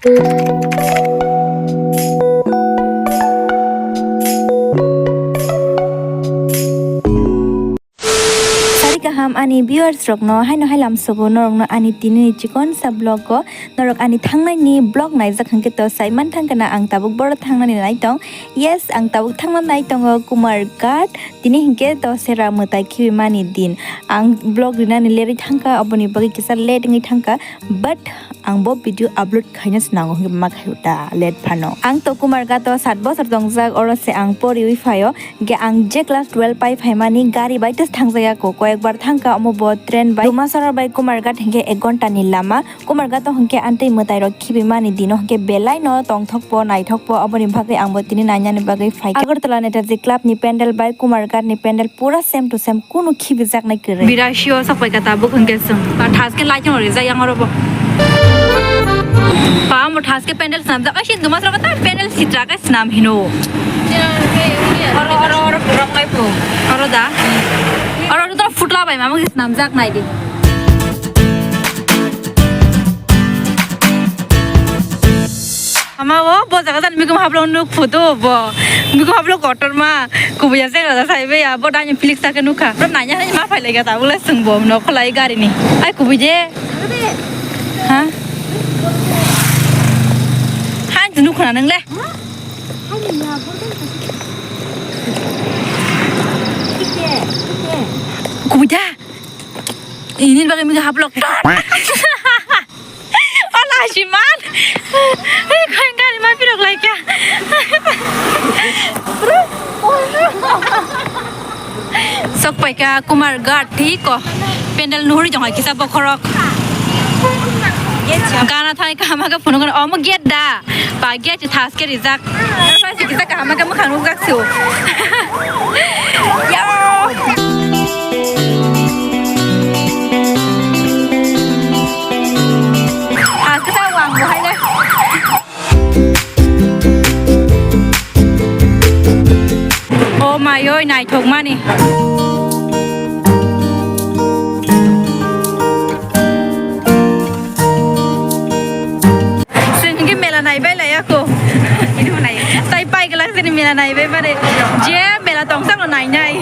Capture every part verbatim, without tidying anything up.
Sari kaham ani viewers rokno, haino hai lamsogo norokno ani tini ni chikon sa vlog o. Norok ani thangnai ni vlog naijak hwnkhe to sai man thangkha na ang tabuk boro thangnani nai tong. Yes, ang tabuk thangna nai tongo Kumar Ghat. Tini hwnkhe to sera mwtai khibi mani din. Ang vlog rinani lerwi thangkha, oboni bagwi kisa late wngwi thangkha. But ang bo video upload khaina se nango hwnkhe ma khaio ta late phano. Ang to Kumar Ghat o sat bosor tongjak, oro se ang poriwi phaio. Hwnkhe ang je class twelve pai phaimani gari bai tei thangjaya ko, koyekbar thangkha, omo bo train bai. Dumasara bai Kumar Ghat hwnkhe ek ghonta ni lama. Kumar Ghat o hwnkhe amtwi mwtai rok khibi mani dino hwnkhe belai no tongthok po, naithok po, oboni bagwi ang bo tini nainani bagwi phaikha. Agartala Netaji Club ni pandal bai Kumar Ghat ni pandal pura same to same, kunu khibijaknai kwrwi. Birasio sok paikha tabuk hwnkhe chwng. Ba thaske light no rijak yang oro bo. Ba mo thaske pandal swnamjak. Ai, si Dumasara ta pandal sitra ka swnam hino. Oro, oro, oro, borok nai phu. Oro da. Oro, oro to phutla bai mama swnamjak nai di. Ama o, bo jaga jan mikum hablong nuk photo bo. Mikum hablong kotor ma. Kubuya se rada sai be ya, bo dani Felix ta ke nukha. Bro nanya hai ma phai lega ta bula sung bo no kholai gari ni. Ai kubui je. Ha? Han tu nukha nang le. Kubui da. Ini bagai mikum hablong. Ola si man. Kau yang kali mampir aku lagi ya. Sok paikha Kumar Ghat thik ko. Pendel nuhuri jong hai kisa bokhorok. Gana thai kama ka phunukon omo gate da. Ba gate thas ke rijak. Ba si kisa kaham ka mukhang rukjak su. Yo. Thas kisa wang bo hai le. O mai oi, naithok mani. Chwng hwnkhe mela naibai laiya kho. Tai pai glak sini mela naibai mare. Je mela tongsa no nainai.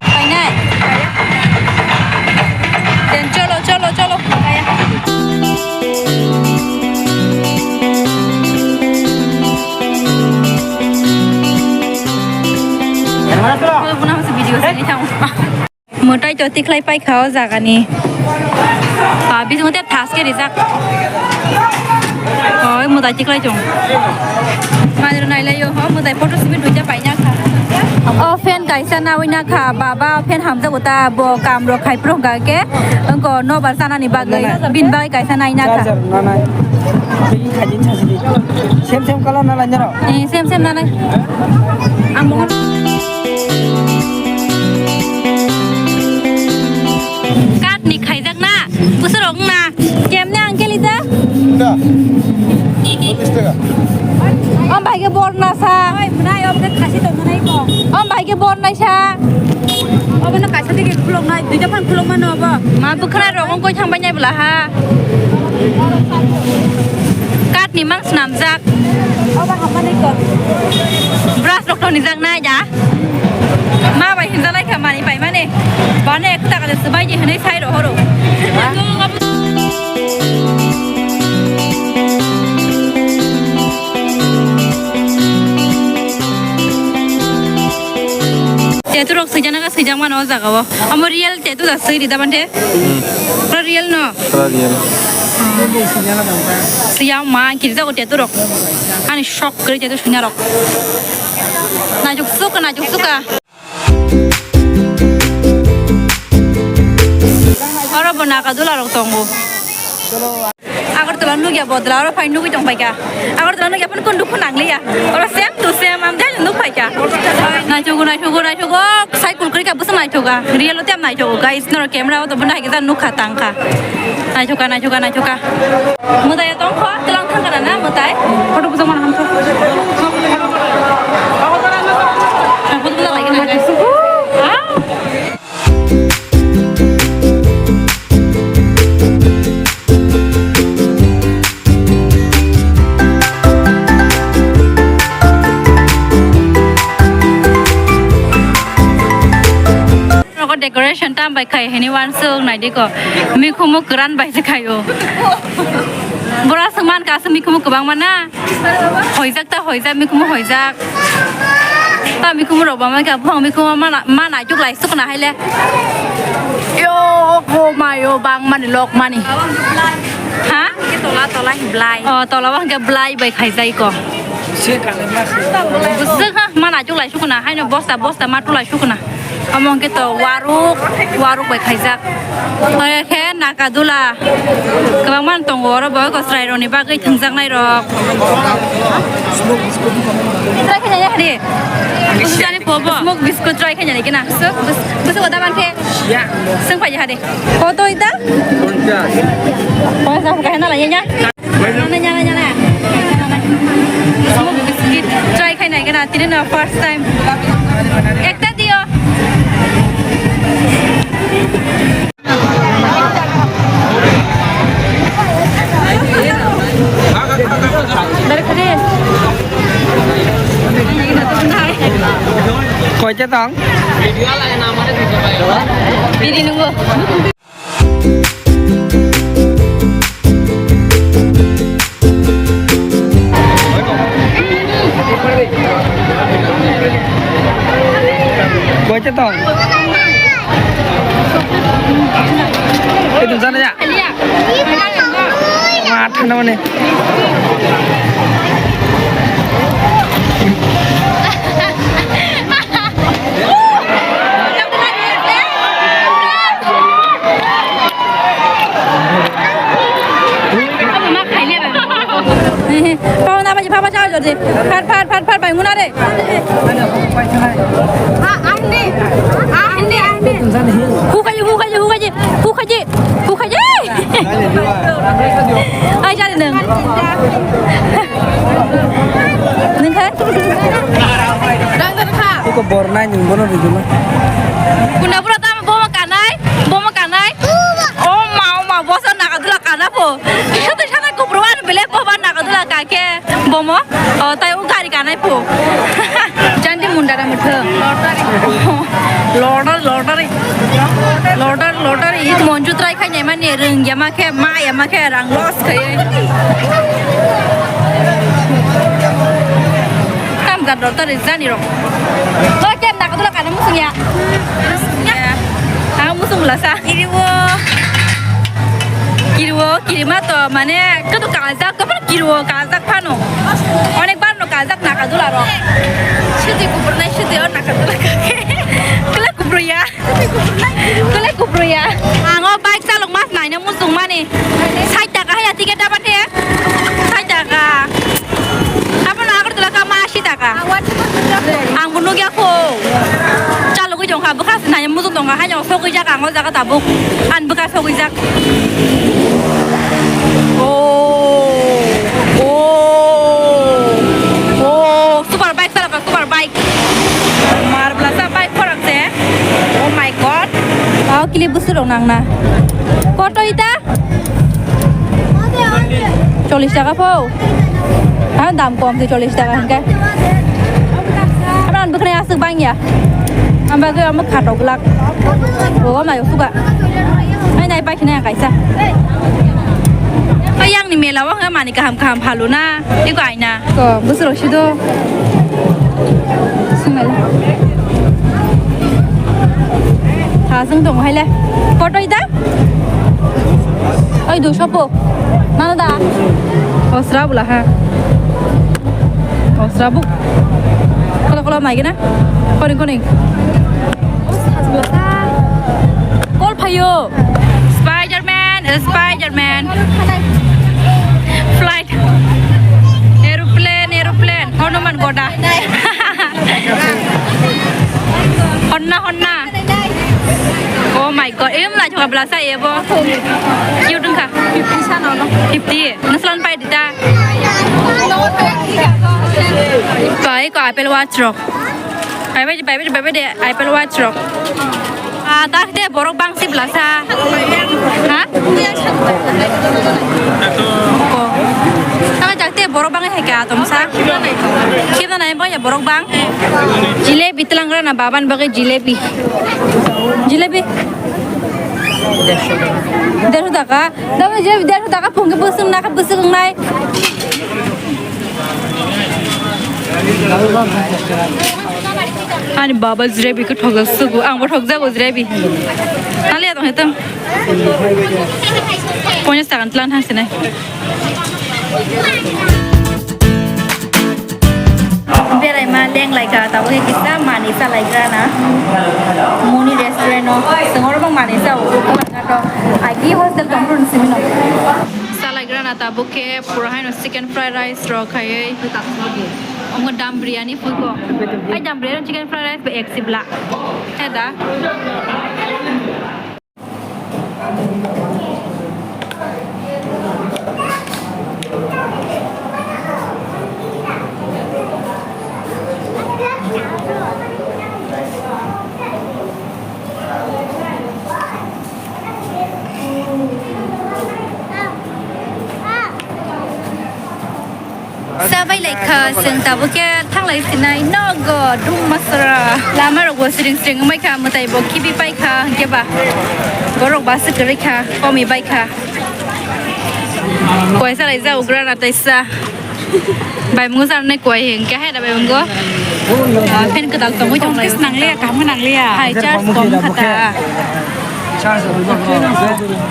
Painai. Den, cholo, cholo, cholo. Cholo, buna hose video sini thango. Mwtai to tikhlai paikha o jagani. Ba, bisingo te thas ke rijak. Oi, mwtai tikhlai chong. Manjro nailai yo, ho, mwtai photo simi duita paina kha. O fan kaisa nawi na kha, baba fan hamjago ta, bo kam rok khai pro hwnkha khe, wngko nobar chanani bagwi, bin bagwi kaisa naina kha. Charger nanai. Twi khaidi chajidi. Sem sem color na lainaro. Eh, sem sem nanai. Ang bo Katni khaijak na, bwswrok wng na, kemne ang khe lijak? Da. Chollish taka. Om bai khe borna sa. Oi, mwnai, obo khe khasi tongmani bo. Om bai khe bornai sa. Obo no kaisa digi khulok nai, duita phan khulok mano obo. Ma bwkhwna rok wng koi thang bai nai bwla ha. Katni mang swnamjak. Obo hammani kok. Brush rok thoni jak nai da. Ma bai hinjalai kha mani pai mani. Bane ek taka de swbai di hinui sai rohoro. Tattoo rok swijana ka swijak mano o jaga o. Amo real tattoo da swi rida bante. Hmm. Pura real no. Pura real. Siyang ma kiri jago tattoo rok. Ani shock kiri tattoo swina rok. Najuk suka, najuk suka. Oro bo naga dula rok tongo. Agartala nugya bodla, oro phai nugwi tong paikha. Agartala nugya phano kun dukhu nangliya. Oro same to same, am jai nuk paikha. Naithogo, naithogo, naithogo. Cycle kwrwi kha bwsa naithoga. Real o tei am naithogo, guys. Noro camera o to bwna hai kisa nukha tangkha. Naithoka, naithoka, naithoka. Mwtai tongkho, tlang thangkha na mwtai. Photo bwsa mana hamkha. Photo bwsa lagi na, guys. Ah. Decoration tam bai khai hini wansuk naidi ko. Mikhumu kwran bai se khaio. Bora swngman ka aswk mikhumu kwbangma na. Hoijak ta hoijak, mikhumu hoijak. Ta mikhumu rok bama kha buphang mikhumu mana, mana juk lai sukna haile. Yo, ko mayo bang mani lok mani. Ha? Tola tola hi blai. Oh, tola wa hwnkhe blai bai khaijai ko. Bwswk ha, mana juk lai sukna haino bosta bosta ma tulai sukna. Omo hwnkhe to waruk, waruk bai khaijak. Oya khe nakadula kwbangma tongo oro bo chwrairokni bagwi thwngjaknairok. Try khe nai hari. Smoke biscuit try khe nai kena. Bwswk, bwswk oda man khe. Swng phai hari. Koto ita? Ponchas. Ponchas khe na la ya. Nyana, nyana, nyana. Smoke biscuit try khai nai gana, tini no first time. Ekta dio. Koite tong? Biri nungo. Koite tong? Itu sana ya? Ma thanda mane. Pao na baji papa chao jodi. Phar, phar, phar, phar, bai muna re. Ah, ahne. Ahne, ahne. Hu khaji, hu khaji, hu khaji, hu khaji, hu khaji. Ai, jari nang. Nang kha? Dang, dang kha. Iko bornai nung bono rijuma. Kuna pura tama bomo kanai, bomo kanai. Oh ma, oh ma, boso nakadula kana po. Kisa to sana kupruan bele boba nakadula kake. Bomo, oh, tai u gari kanai po. Jandi mundara mutho. Lorder, lorder. Lorder, lorder. I monju try khai nyai mani rung yama khe, ma yama khe, rang loss khai. Tam jat lorder jani rok. Lo kem nakadula kana musung ya. Ang musung lasa. Kiriwo. Kiriwo, kirima to mane keto kajak, to kiriwo kajak phano. Onek bar no kajak nakadula ro. Sudi kupur nai sudi o nakadula kake. Kela kupur ya. Kela kupur ya. Ang o bike chalok mas naina musung mani. Sait taka haya ticket dapat he. Sait taka. Abono Agartala ka ma asi taka. Ang bo nugya kho. Chalogwi tongkha, bwkha se nai muchung tongkha, haino sogwi jak ang o jaga tabuk. Ang bwkha sogwi jak. Oh. Oh. Oh, super bike chalokha, super bike. Mar blasa bike khorang se. Oh my God. Tao kili busur rok nang na. Koto ita? Chollish taka po. Ha, dam kom se chollish taka hingke. Abang bwkhwnai aswk bang ya. Ang bagwi omo khatok glak. Bo ma suga. Ai nai pai khna kaisa. Ai yang ni mela o hwnga mani kaham kaham phalu na. Iko aina. Ko busur rok sido. Smell. Thasung tong haile. Koto ita? Oi, dusho po. Nana da. Osra bula ha. Osra bu. Kola kola mai gina. Koning koning. Kol phayo. Spider-Man, Spider-Man. Flight. Aeroplane, aeroplane. Hanuman goda. Honna, honna. Oh my God, em lai thoka bela sa ebo. Cute wngkha. Fifty. Nasalan pai dita. Pai ko Apple Watch rok. Pai pai pai pai pai de Apple Watch rok. Ah, tak de borok bang si bela sa. Ha? Ko. Tamo jakte borok bangwi hai ka atom sa. Khibna nai bangya borok bang. Jilebi twlangrana baban bagwi jilebi. Jilebi. Dersho taka. Damo jilebi dersho taka phungke bwswng naka bwswk wngnai. Ani baba jilebi khe thokjak sugu. Ang bo thokjago jilebi. Taliya tong hetam. Ponchas taka twlang thang sinai. Beraima leng lai ka, tabuk khe kisa manwi cha lai gra na. Moni restaurant o, sengoro bang manwi cha o, agi hostel tong run simi no. Cha lai gra na tabuk khe pura haino chicken fried rice rok khaiwi. Omo dam biryani phuiko. Ai dam biryani chicken fried rice ba ek sibla. Heda. Sabai lai kha, chwng tabuk khe thanglai sinai nogo Dumasra. Lama rok bo siring siring wngbai kha, mwtai bo khibi pai kha, hwnkhe ba borok ba swk kwrwi kha, komi bai kha. Koi salai ja ugra na taisa. Bai mungo sarnai koi hwnkhe hai da bai mungo. Ah, fan kwtal tongwi tong lai. Nang liya, kaham nang liya. Hai charge kom khata.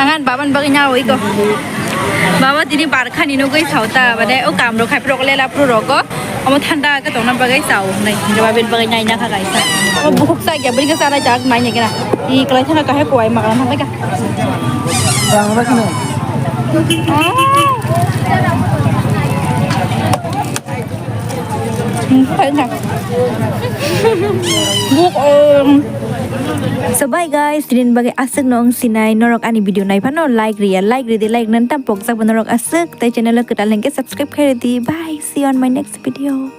Angan baban bagwi nyawi ko. Baba tini bar khani nugwi sao ta, bade o kam rok khai rok lela pro rok o. Omo thanda khe tongna bagwi sao nai. Jawab bagwi nai na kha kaisa. O bukhuk sa ya bri khe sa nai jak nai ne kena. I klai thanga kahai kowai magana thang ka. Buk, um. So bye guys, tinin bagwi aswk nong sinai norok ani video nai phano like riya, like ridi, like nan tam pok jak norok aswk tai channel o kwtal hwnkhe subscribe khai ridi. Bye, see you on my next video.